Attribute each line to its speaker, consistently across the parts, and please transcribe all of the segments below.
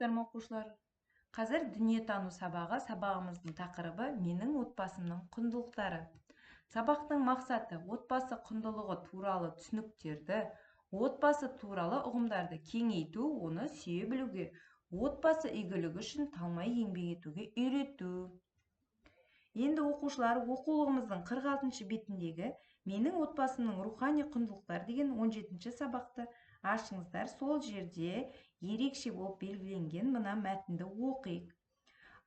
Speaker 1: Саламатсыздар ма, оқушылар? Қазір дүниетану сабағы. Сабағымыздың тақырыбы: «Менің отбасымның құндылықтары». Сабақтың мақсаты: отбасы құндылығы туралы түсініктерді, отбасы туралы ұғымдарды кеңейту, оны сүйе білуге, отбасы игілігі үшін талмай еңбек етуге үйрету. Енді, оқушылар, оқулығымыздың 46 бетіндегі «Менің отбасымның рухани құндылықтары» деген 17 сабақты ашыңыздар. Сол жерде ерекше болып белгіленген мына мәтінді оқиық.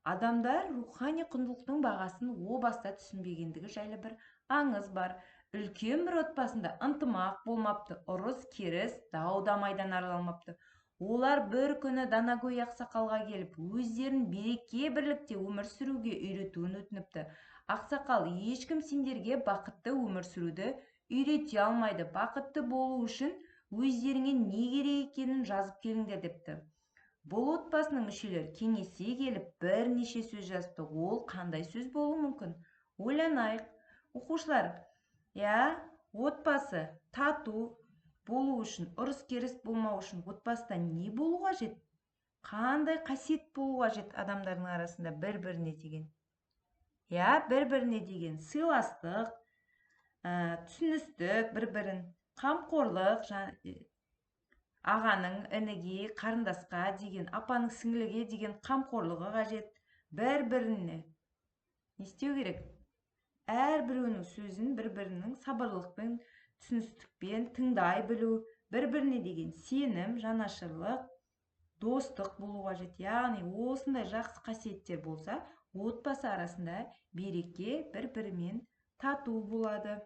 Speaker 1: Адамдар рухани құндылықтың бағасын о баста түсінбегендігі жайлы бір аңыз бар. Үлкен бір отбасында ынтымақ болмапты, ұрыс керіс, дау дамайдан арылмапты. Олар бір күні данагөй ақсақалға келіп, өздерін береке бірлікте өмір сүруге үйретуін өтініпті. Ақсақал: «Ешкім сендерге бақытты өмір сүруді үйрете алмайды. Бақытты болу үшін өздеріңе не керек екенін жазып келіңдер», – депті. Бұл отбасының мүшелері кеңесе келіп, бірнеше сөз жазыпты. Ол қандай сөз болуы мүмкін? Ойланайық, оқушылар. Иә, отбасы тату болу үшін, ұрыс керіс болмау үшін отбасыда не болу қажет? Қандай қасиет болу қажет адамдардың арасында бір біріне деген? Иә, бір біріне деген сыйластық, түсіністік, бір бірін қамқорлық, ағаның ініге, қарындасқа деген, апаның сіңліге деген қамқорлығы қажет. Бір біріне не істеу керек? Әрбіреуінің сөзін бір бірінің сабырлықпен, түсіністікпен тыңдай білу, бір біріне деген сенім, жанашырлық, достық болу қажет. Яғни осындай жақсы қасиеттер болса, отбасы арасында береке, бір бірімен тату болады.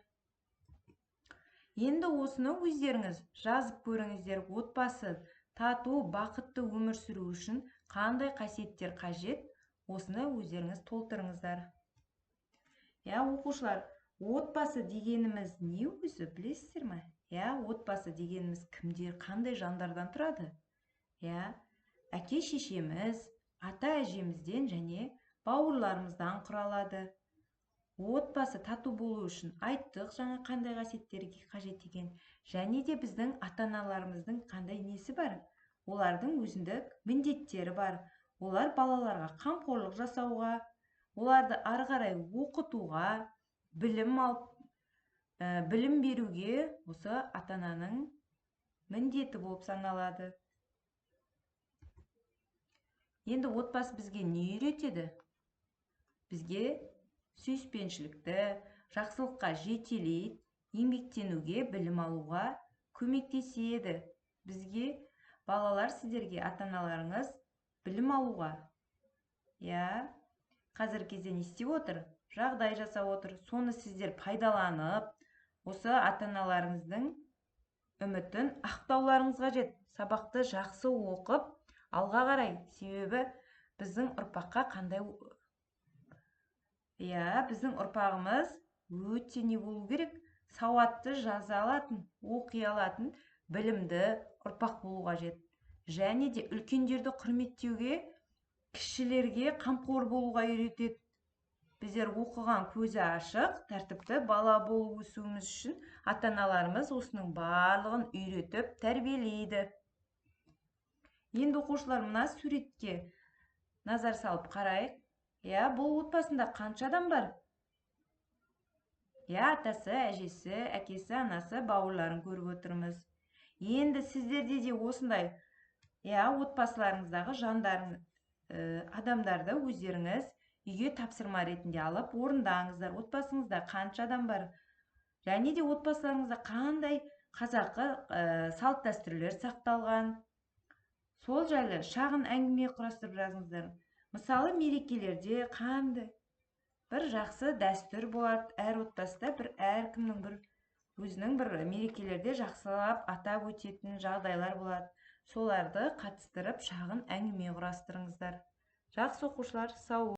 Speaker 1: Енді осыны өздеріңіз жазып көріңіздер. Отбасы тату, бақытты өмір сүру үшін қандай қасиеттер қажет? Осыны өздеріңіз толтырыңыздар. Иә, оқушылар, отбасы дегеніміз не өзі, білесіздер ме? Иә, отбасы дегеніміз кімдер, қандай жандардан тұрады? Иә, әке шешеміз, ата әжемізден және бауырларымыздан құралады. Отбасы тату болу үшін, айттық жаңа, қандай қасиеттер қажет екен. Және де біздің ата аналарымыздың қандай несі бар? Олардың өзіндік міндеттері бар. Олар балаларға қамқорлық жасауға, оларды ары қарай оқытуға, білім алып, білім беруге осы ата ананың міндеті болып саналады. Енді отбасы бізге не үйретеді? Бізге сүйіспеншілікті, жақсылыққа жетелейді, еңбектенуге, білім алуға көмектеседі. Бізге, балалар, сіздерге ата аналарыңыз білім алуға, иә, қазіргі кезде не істеп отыр? Жағдай жасап отыр. Соны сіздер пайдаланып, осы ата аналарыңыздың үмітін ақтауларыңыз қажет. Сабақты жақсы оқып, алға қарай. Себебі біздің ұрпаққа қандай, иә, біздің ұрпағымыз өте не болу керек? Сауатты, жаза алатын, оқи алатын, білімді ұрпақ болу қажет. Және де үлкендерді құрметтеуге, кішілерге қамқор болуға үйретеді. Біздер оқыған, көзі ашық, тәртіпті бала болып өсуіміз үшін ата аналарымыз осының барлығын үйретіп, тәрбиелейді. Енді, оқушылар, мына суретке назар салып қарайық. Иә, бұл отбасында қанша адам бар? Иә, атасы, әжесі, әкесі, анасы, бауырларын көріп отырмыз. Енді сіздерде де осындай, иә, отбасыларыңыздағы жандарың, адамдарды өздеріңіз үйге тапсырма ретінде алып орындаңыздар. Отбасыңызда қанша адам бар және де отбасыларыңызда қандай қазақы салт дәстүрлер сақталған, сол жайлы шағын әңгіме құрастырып жазыңыздар. Мысалы, мерекелерде қандай бір жақсы дәстүр болады? Әр отбасыда бір, әркімнің бір өзінің бір мерекелерде жақсылап атап өтетін жағдайлар болады. Соларды қатыстырып, шағын әңгіме құрастырыңыздар. Жақсы, оқушылар, сау.